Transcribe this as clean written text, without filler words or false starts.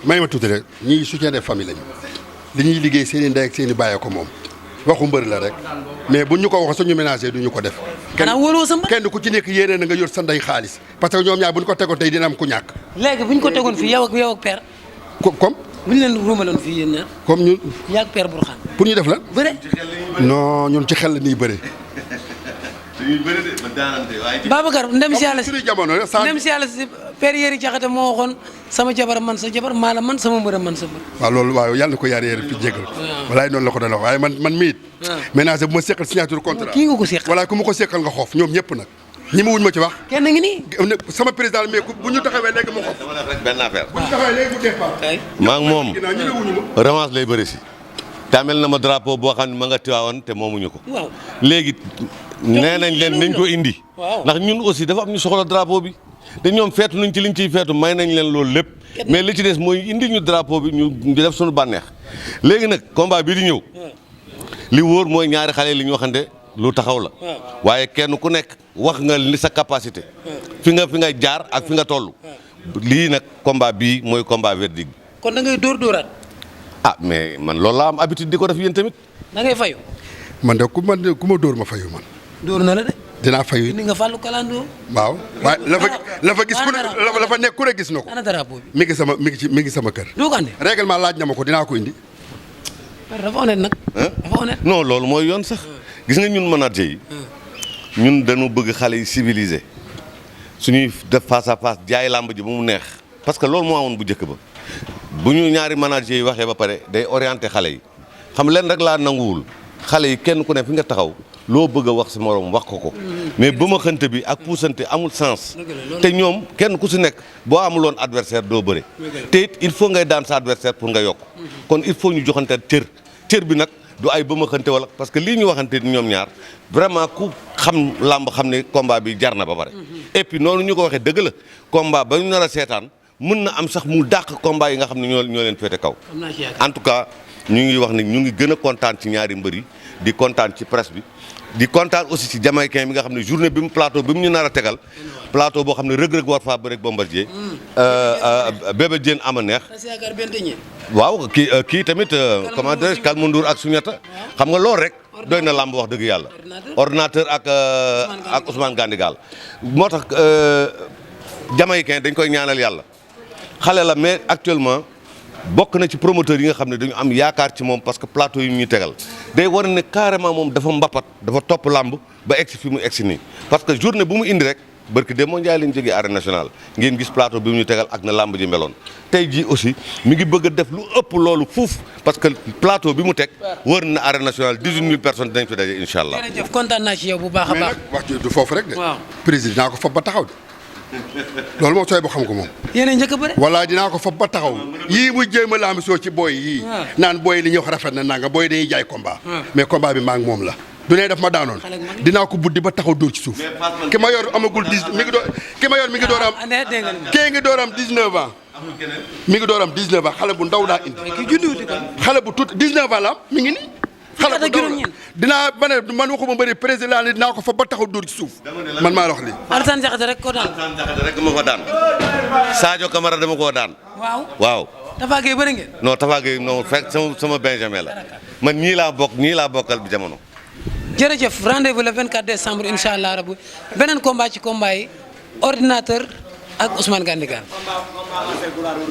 may ma tuuti rek ñii soutien des familles lañu li ñuy liggéey seen i ndey ak seen i bàyyee ko moom waxu mbër la rek mais buñ ñu ko wax suñu ménager du ñu ko def. xanaa wóoroo sa mbër kenn ku ci nekk yéene na nga yor sa ndey xaalis parce que ñoom ñaar bu ñu ko tegoon tey dina am ku ñàkk. léegi bu ñu ko tegoon fii yow ak père. comme. bu ñu leen ruumaloon fii yéen ñaar. comme ñun. yaa ak père Bourkhane. pour ñu def la. bëre. non ñun ci xel la ñuy bëre. Babacar ndem si yàlla si jamono ndem si yàlla si père Yéri Jaxate moo waxoon sama jabar man sa jabar maa la man sama mbër man sa mbër. waaw loolu waaw yàlla na ko yaar yéri fi jégal walaay noonu la ko doon wax waaye man miit ménage bu ma seqal signature contrat kii nga ko seqal walaay ku ma ko seqal nga xoof ñoom ñëpp nag ñi ma wuñ ma ci wax kenn ngi nii sama président mais bu ñu taxawee léegi ma xoof dama def rek benn affaire bu ñu taxawee léegi mu départ maa ngi moom ginnaaw ñi wuñu ma revanche lay bëri si tamel na ma drapeau boo xam ne ma nga tiwaawoon te moomuñu ko waaw léegi nee nañ leen nañ ko indi ndax ñun aussi dafa am ñu soxla drapeau bi te ñoom feetu nuñ ci liñ ciy feetu may nañ leen loolu lépp mais li ci des mooy indi ñu drapeau bi ñu def suñu bànneex léegi nag combat bi di ñëw li wóor mooy ñaari xale li ñu waxante lu taxaw la waaye kenn ku nekk wax nga li sa capacité fi nga jaar ak fi nga toll lii nag combat bii mooy combat verdict bi kon da ngay dóoraat ah mais man loolu laa am habitude di ko def yéen tamit da ngay fayu man de ku ma dóor ma fayu man dóor na la de dinaa fayu ni nga fàllu kalandoo waaw waaye la fa gis ku ne la fa nekk ku ne gis na ko ana drapeau bi mi ngi sama kër doo ko andi règlement laaj na ma ko dinaa ko indi dafa honnête nag dafa honnête non loolu mooy yoon sax gis nga ñun manager yi ñun dañu bëgg xale yi civilisé suñuy def face à face jaay làmb ji ba mu neex parce que loolu moo amoon bu njëkk ba bu ñu ñaari manager yi waxee ba pare day orienté xale yi xam leen rek laa nanguwul xale yi kenn ku ne fi nga taxaw loo bëgg a wax si morom wax ko mais ba ma xënte bi ak puusante amul sens te ñoom kenn ku si nekk boo amuloon adversaire doo bëre te it il faut ngay daan sa adversaire pour nga yokk kon il faut ñu joxante cër bi nag du ay ba ma xënte wala parce que lii ñu waxante ñoom ñaar vraiment ku xam làmb xam ne combat bi jar na ba pare et puis noonu ñu ko waxee dëgg la combat ba ñu nar a seetaan mën na am sax mu dàq combat yi nga xam ne ñoo leen féete kaw en tout cas ñu ngi wax ne ñu ngi gën a kontaan ci ñaari mbër yi di kontaan ci presse bi di kontaan aussi ci jamaïcain bi nga xam ne journée bi mu plateau bi mu ñu nar a tegal plateau boo xam ne rëg-rëg war faa bëre ak Bombardier Bébé Diène ama neex waaw kii tamit comment dirais-je Kalma Ndour ak Suñata xam nga loolu rek doy na làmb wax dëgg yàlla ordinateur ak Ousmane Gandigal moo tax jamaïcain dañ koy ñaanal yàlla xale la mais actuellement bokk na ci promoteur yi nga xam ne dañu am yaakaar ci moom parce que plateau yi ñuy tegal day war ne carrément moom dafa mbapat dafa topp làmb ba egsi fi mu egsi nii parce que journée bu mu indi rek barki de mondial lañ jógee arène nationale ngeen gis plateau bi mu ñu tegal ak na làmb ji meloon tey jii aussi mi ngi bëgg a def lu ëpp loolu fuuf parce que plateau bi mu teg wër na arène nationale 18000 personnes dinañ fi daje incha allah. jërëjëf kontaan naa ci yow bu baax a mais baax nag wax ji du foofu rek de waaw président dinaa ko fab ba taxaw de loolu moom sooy boo xam ko moom yéen a njëkk a bëre wala dinaa ko fab ba taxaw yii mu jéem a laami soo ci booy yii naan booy li ñuy wax rafet na nanga booy dañuy jaay combat mais combat bi maa ngi moom la du ne daf ma daanoon dinaa ko buddi ba taxaw dóor ci suuf ki ma yor amagul 10 mi ngi door ki ma yor mi ngi door am kii ngi door am 19 ans mi ngi door am 19 ans xale bu ndaw laa indi xale bu tuuti 19 ans la am mi ngi nii xale bu ndaw la dinaa man waxuma bëri président ni dinaa ko fa ba taxaw dóor ci suuf man maa la wax lii Alassane Diakhaté rek ko daan Alassane Diakhaté rek ma ko daan Sadio Camara dama koo daan waaw Tafa Gueye bëri ngeen non Tafa Gueye non fekk sama Benjamin la man ñii laa bokkal bi jamono jërëjëf rendez-vous le 24 décembre incha allah rabbi beneen combat ci combat yi ordinateur ak Ousmane Gandigal